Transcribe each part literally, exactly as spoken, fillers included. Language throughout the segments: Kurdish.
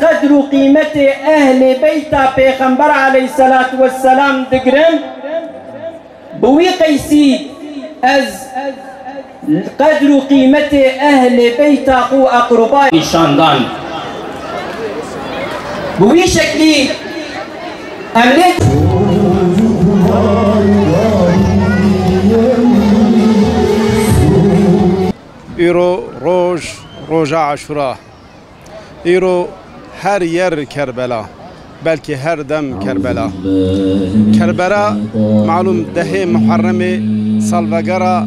Qedr û qîmetê ehlê beyta Pêxember aleyhisselatu vesselam digirin. Bi wî qeysî ez qedr û qîmetê ehlê beyta xwe û eqrûba nîşan dan. Bi wî şeklî em lê Îro roj, roja Aşura. Îro her yer Kerbela, belkî her dem Kerbela. Kerbela, malûm, dehê Muharremê salvegera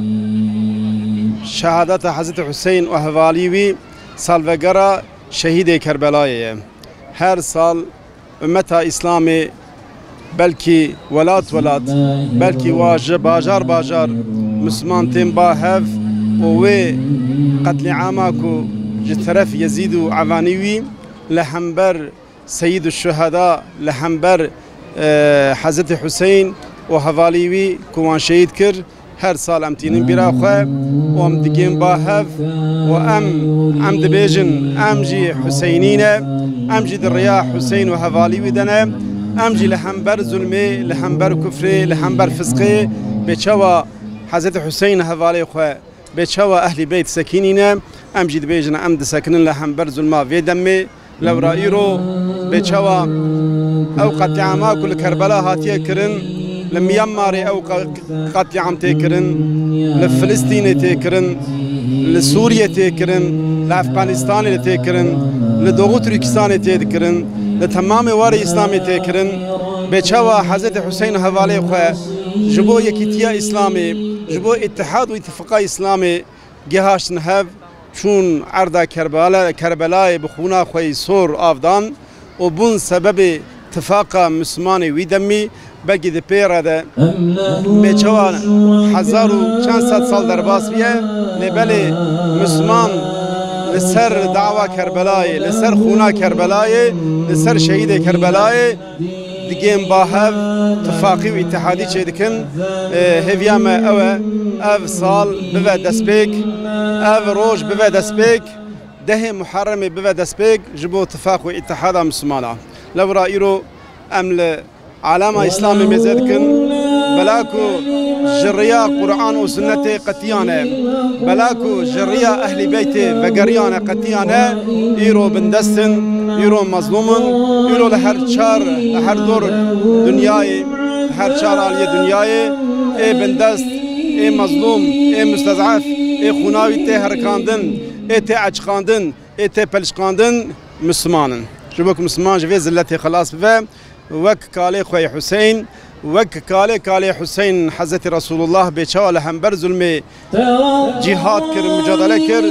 şehadeta Hezretî Huseyn û hevalî wî, salvegera şehîdê Kerbelayê ye. Her sal ummeta Îslamê, belkî welat welat, belkî wa ji bajar bajar Misliman tên ba hev û wê qetlîama ku ji teref Yezîd û evanî wî li hember Seyîd û Şuheda, li hember, e, Hezretî Huseyn û hevalî wî ku wan şehîd kir, her sal em tînin bîra xwe û em digên ba hev û em, em dibêjin, em jî Huseynî ne, em jî di riya Huseyn û hevalî wî de ne, em jî li hember zulmê, li hember kufrê, li hember fisqê, bê çawa Hezretî Huseyn hevalê xwe, bê çawa Ehlî Beyt sekînîne, em jî dibêjin, em disekinin li hember zulma vê demê. Lewra îro bê çawa ew qetlîama ku li Kerbela hatiye kirin, li Myanmarê ew qe-, qetlîam tê kirin, li Filistînê tê kirin, li Sûriyê tê kirin, li Efxanistanê tê kirin, li Doğu Tirkistanê tê dikirin, li temamê warê Îslamê tê kirin, bê çawa Hezretî Huseyn û hevalê xwe ji bo yekîtiya Îslamê, ji bo îtihad û îtifaqa Îslamê gihaştin hev, çûn erda Kerbela-, Kerbelayê bi xûna xwe yî sor av dan û bûn sebebê tifaqa Mislimanê wî demî, belkî di pê re de bê çawa hezar û çend sed sal derbas bûye, lê belê Misliman li ser dawa Kerbelayê, li ser xûna Kerbelayê, li ser şehîdê Kerbelayê, digên ba hev, tifaqî û îtihadî çêdikin. E, hêviya me ew e, ev sal bive destpêk, ev roj bive destpêk, dehê Muharremê bive destpêk ji bo tifaq û îtihada Mislimana. Lewra îro em li alema Îslamê mêze dikin, bela ku ji riya Quran û Sunnetê qetiyane, bela ku ji riya Ehlî Beytê vegeriyane qetiyane, îro bindest in, îro mezlûm in, îro li her çar, li her dor dinyayê, li her çar aliyê dinyayê ê bindest, ê mezlûm, ê mustezef, ê xûna wî tê herikandin, ê tê eçiqandin, ê tê pelişqandin Misliman in. Ji bo ku Misliman ji vê ziletê xelas bibe, wek kalê xwe yê Huseyn, wek kalê kalê Huseyn Hezretî Resulullah bê çawa li hember zulmê cîhad kir, mucadele kir,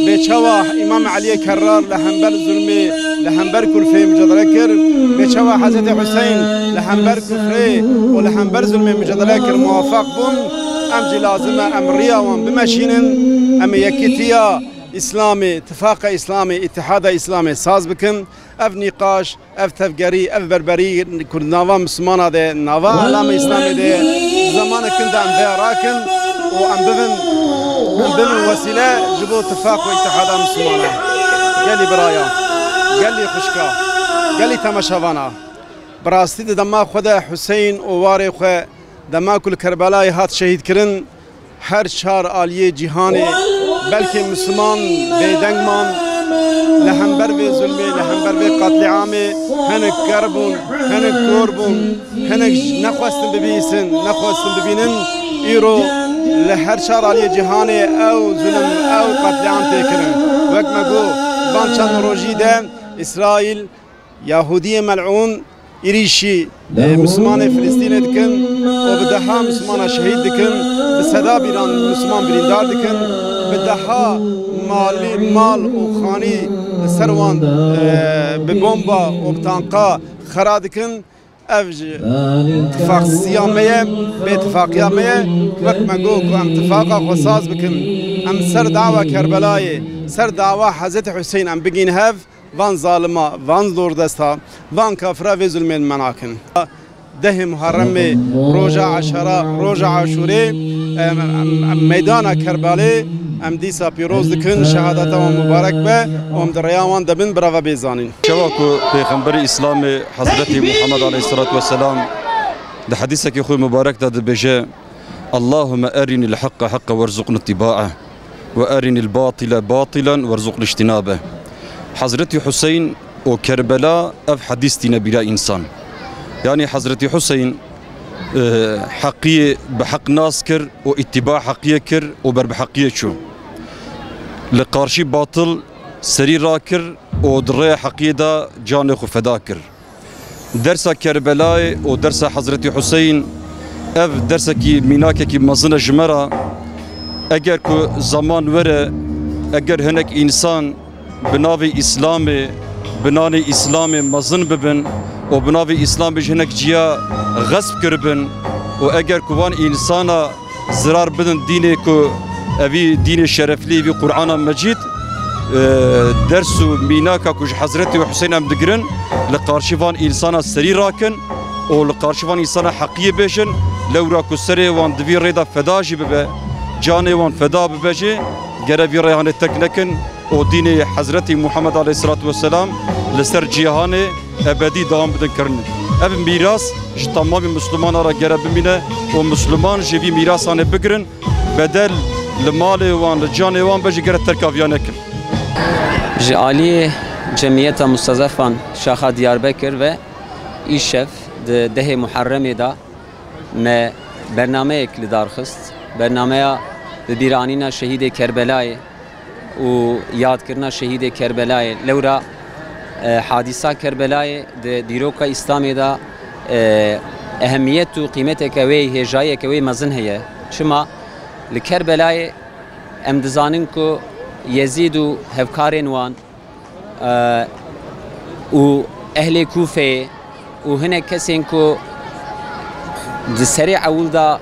bê çawa Îmam Eliyê Kerrar li hember zulmê, li hember kulfê mucadele kir, bê çawa Hezretî Huseyn li hember kufrê û li hember zulmê mucadele kir, muwefeq bûn, em jî lazim e em riya wan bimeşînin, em ê yekîtiya Îslamê, tifaqa Îslamê, îtihada Îslamê saz bikin. Ev nîqaş, ev tevgerî, ev berberî ku di nava Mislimana de, nava alama Îslamê de, di zemanek kin de em vê rakin û em bibin, em bibin wesîle ji bo tifaq û îtihada Mislimana. Gelî biraya, gelî xwişka, gelî temaşevana. Bi rastî di dema xwe de Huseyn û warê xwe dema ku li Kerbelayê hat şehîd kirin, her çar aliyê cîhanê belkê Misliman bêdeng man, li hember vê zulmê, li hember vê qetlîamê hinek ker bûn, hinek kor bûn, hinek nexwestin bibîsin, nexwestin bibînin. Îro li her çar aliyê cîhanê ew zulm, ew qetlîam tê kirin. Wek me got, van çend rojî de Îsraîl, Yahûdiyê mel'ûn êrîşî, e, Mislimanê Filistînê dikin û bi deha Mislimana şehîd dikin, bi seda bîran Misliman birîndar dikin, bi deha malî, mal û xanî li ser wan, e, bi bomba û bi tanqa xera dikin. Ev ji tifaqsiya me ye, bêtifaqiya me ye. Wek me got ku em tifaqa xwe saz bikin, em ser dawa Kerbelayê, ser dawa Hezretî Huseyn em bigîn hev. Van zalima, van zordesta, van kafira vê zulmên me nakin. Dehê Muharremê, roja Eşera, roja Aşûrê, em, em, em meydana Kerbalê Em dîsa pîroz dikin, şehadeta wan mubarek be û em di rêya wan de bin, birava bê zanîn. Şeva ku Pêxemberê Îslamê Hezretî Muhammed aleyhisselatu vesselam di hedîsekê xwe mubarek de dibêje, "Allahümme erinil haqqa haqqa werzuqni ittiba'a ve erinil batile batilen werzuqni ijtinabe." Hezretî Huseyn û Kerbela ev hedîs tîne bîra însan. Yanî Hezretî Huseyn, e, heqiyê bi heq nas kir û îttiba heqiyê kir û ber bi heqiyê çû. Li qarşî batil serî rakir û di rêya heqiyê de canê xwe feda kir. Dersa Kerbelayê û dersa Hezretî Huseyn, ev dersekî mînakekî mezin e ji me re. Eger ku zeman were, eger hinek însan bi navê Îslamê, bi nanê Îslamê mezin bibin û bi navê Îslamê ji hinek ciya xesp kiribin û eger ku van însana zirar bidin dînê ku evî dînê şereflî, evî Qur'ana Mecîd, e, ders û mînaka ku ji Hezretî Huseyn em digirin, li qarşî van însana serî rakin û li qarşî van însana heqiyê bêjin, lewra ku serê wan di vî rê de feda jî bibe, canê wan feda bibe jî, gere vî rêhanê terk nekin û dînê Hezretî Muhammed aleyhisselatu vesselam li ser cîhanê ebedî dewam bidin kirin. Ev mîras ji temamî Mislimanan re gere bimîne û Misliman ji vî mîrasanê bigirin, bedel li malê wan, li canê wan be jî gere terka viya nekin. Ji aliyê Cemiyeta Mustezefan Şaxa Diyarbekir ve îşev di dehê Muharremê de me bernameyek li dar xist. Bernameya bibîranîna şehîdê Kerbelayê û yadkirina şehîdê Kerbelayê. Lewra, e, hadîsa Kerbelayê di dîroka Îslamê de, e, ehemiyet û qîmeteke wê, hêjayiyeke wê mezin heye. Çima? Li Kerbelayê em dizanin ku Yezîd û hevkarên wan, e, û ehlê Kûfeyê û hinek kesên ku di serê ewil de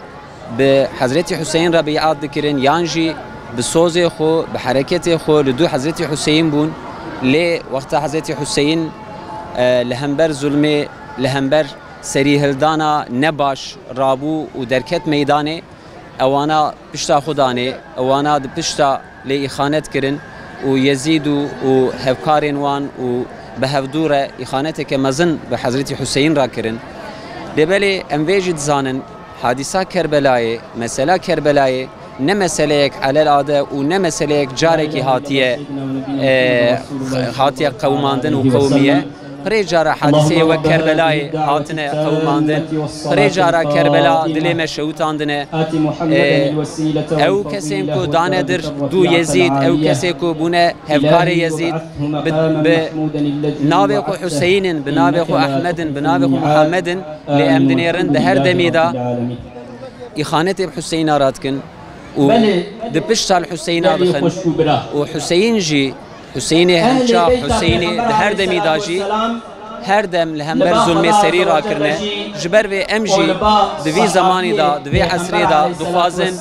bi Hezretî Huseyin re beyat dikirin, yan jî bi sozê xwe, bi hereketê xwe li dû Hezretî Huseyin bûn. Lê wexta Hezretî Huseyin, e, li hember zulmê, li hember serîhildana nebaş rabû û derket meydanê, ewana pişta xwe danê, ewana di pişta lê îxanet kirin û Yezîd û, û hevkarên wan û bi hevdû re îxaneteke mezin bi Hezretî Huseyin re kirin. Lê belê em vê jî dizanin, hadîsa Kerbelayê, mesela Kerbelayê ne meseleyek elelade û ne meseleyek carekî hatiye, e, hatiye qewimandin û qewimiye. Pirê cara hadîseyê wek Kerbelayê hatine qewimandin. Pirê cara Kerbela dilê me şewitandine. E, ew kesên ku dane dir dû Yezîd, ew kesê ku bûne hevkarê Yezîd, bi, bi navê xwe Huseyîn in, bi navê xwe Ehmed in, bi navê xwe Muhammed in, lê em dinêrin di her demê de îxanetê bi Huseyna re dikin û di pişta li Huseyna dixin û Huseyîn jî Huseyînê hemça Huseyînê di her demî de jî her dem li hember zulmê serî rakirine. Ji ber vê em jî di vî zemanî de, di vê esrê de dixwazin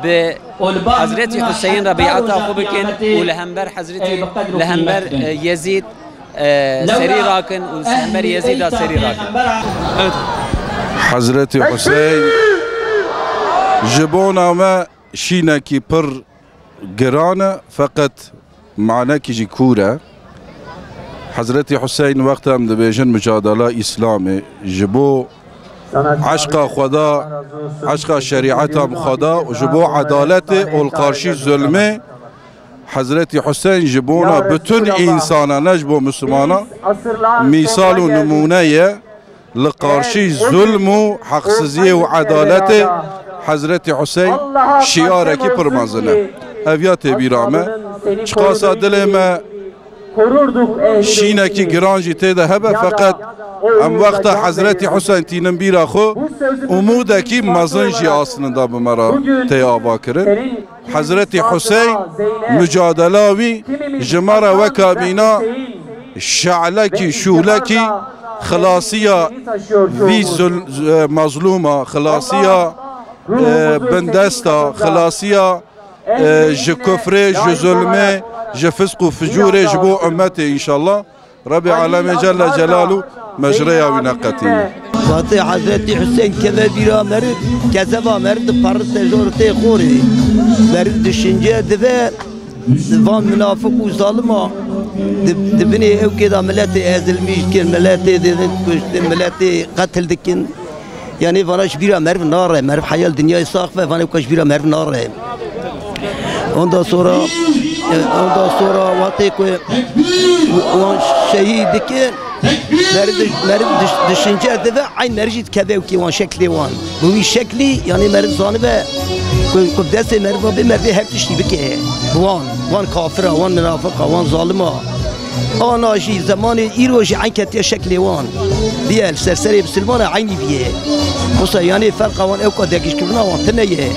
bi Hezretî Huseyîn re beyata xwe bikin û li hember Hezretî, li hember, e, Yezîd, e, serî rakin û li hember Yezîda serî rakin. Hezretî Huseyn ji bona me şînekî pir giran e, feqet manekî jî kûr e. Hezretî Huseyn wexta em dibêjin mucadela Îslamê ji bo eşqa Xweda, eşqa şerîeta Xweda û ji bo edaletê û li qarşî zulmê, Hezretî Huseyn ji bona bütün însana, ne ji bo Mislimana, mîsal û nimûne ye. Li qarşî zulm û heqsiziyê û edaletê Hezretî Huseyn şiarekî pir mezin e. Ev ya tê bîra me. Çiqasa dilê me şînekî giran jî tê de hebe, feqet em wexta Hezretî Huseyn tînin bîra xwe, umûdekî mezin jî aslında bi me re tê ava kirin. Hezretî Huseyn, mucadela wî ji me re weka mîna şe'lekî, şûlekî, xilasiya vî zul-, e, mazlûma, xilasiya, e, bindesta, xilasiya, e, ji kufrê, ji zulmê, ji fisq û ficûrê ji bo ummetê înşallah. Rebê alemê Celle Celalu me ji rêya wî neqetîne. Wextê Hezretî Huseyîn keve bîra meriv, kezeba meriv diperite jor tê xorê. Meriv düşünce dibe, van minafik û zalima di, di binê ewkê de miletê ezilmîş dikin, miletê didin kuştin, miletê qetil dikin. Yanî vana ji bîra meriv nare, meriv heyal dinyayê sax ve, van ewka ji bîra meriv nare. Ondan sonra, e, ondan sonra wextê ku wan şehîd dikin, meriv, meriv düş-, düşünce dibe, eyn meriv jî dikeve ewkê wan, şeklê wan. Bi wî şeklî, yanî meriv zanibe ku, ku bi destê meriva bê, merivê her tiştî bike. Bi wan, wan kafira, wan minafika, wan zalima. Ana jî, zemanê îro jî eyn ketiye şeklê wan. Biye, li ser serê misilmana eynî biye. Wisa yanî ferqa wan ewka degişkirina wan tune ye.